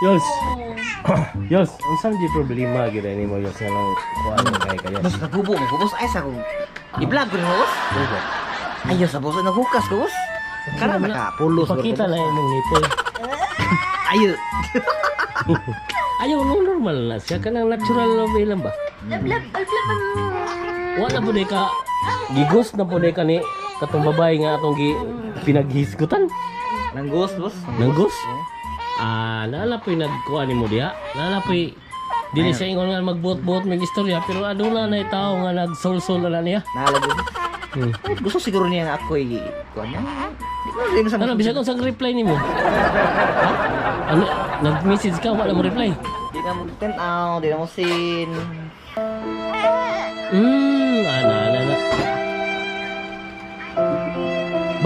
Yos. Yos, unsa man di problema gyud nimo, Yos, nga nang kuan mo kay kayo? Boss, nagubo mo ko, boss. Ay, sa ko. I-vlog ko rin mo, boss. Ayaw sa boss, naghukas ko, boss. Karan nakapulos. Pakita na imong nipple. Ayaw. Ayaw no, normal na siya kanang natural na ba lang ba? Wala po ka gigos na po ka ni katong babae nga atong gi pinaghisgutan. Nanggos, boss. Nanggos? Ah, naala po'y nagkuha ni mo diha. Naala po'y dili siya ingon nga magbuot-buot may istorya pero aduna na tao nga nagsolsol na niya. Naalala. Hmm. Gusto siguro niya nga ako eh. Kuan niya. Di ko rin sa Ano bisag unsang reply nimo? Ha? Ano, nag-message ka wala mo reply? Di na mo ten out, di na mo sin. Ana ana na.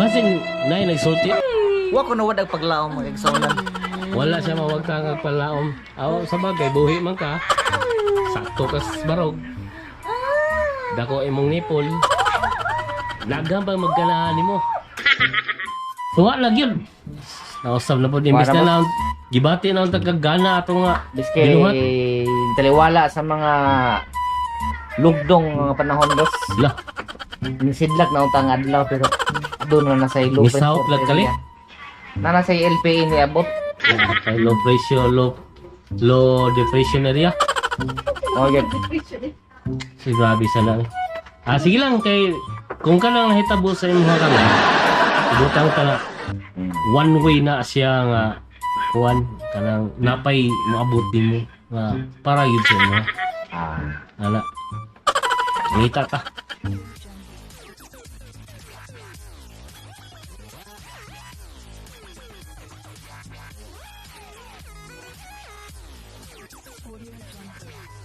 Basin nay nagsulti. Wa ko nawad ang paglaom mga igsonan. Wala siya mawag ka nga palaom. Aw, sa bagay buhi man ka. Sakto ka sa barog. Dako imong nipol. Daghang pang magkanahan nimo. Tuwa lang yun. Nausab na po din. Imbis Wala na lang, gibati na ang tagagana ato nga. Biske Ginuhat. taliwala sa mga lugdong mga panahon, boss. Lah, Nisidlak na utang adlaw pero doon na nasa low Misahop pressure lang kali. area. Na nasa LPA ni abot. Kay low pressure, low low depression area. Oh, yun. Si grabe sa lang. Ah, sige lang kay kung ka lang nahitabo sa imong kami. Ibutang ka na one way na siya nga kuan kanang napay moabot nimo nga para gyud sa imo. Ah. Ana. Ngita ta. Audio Jungle.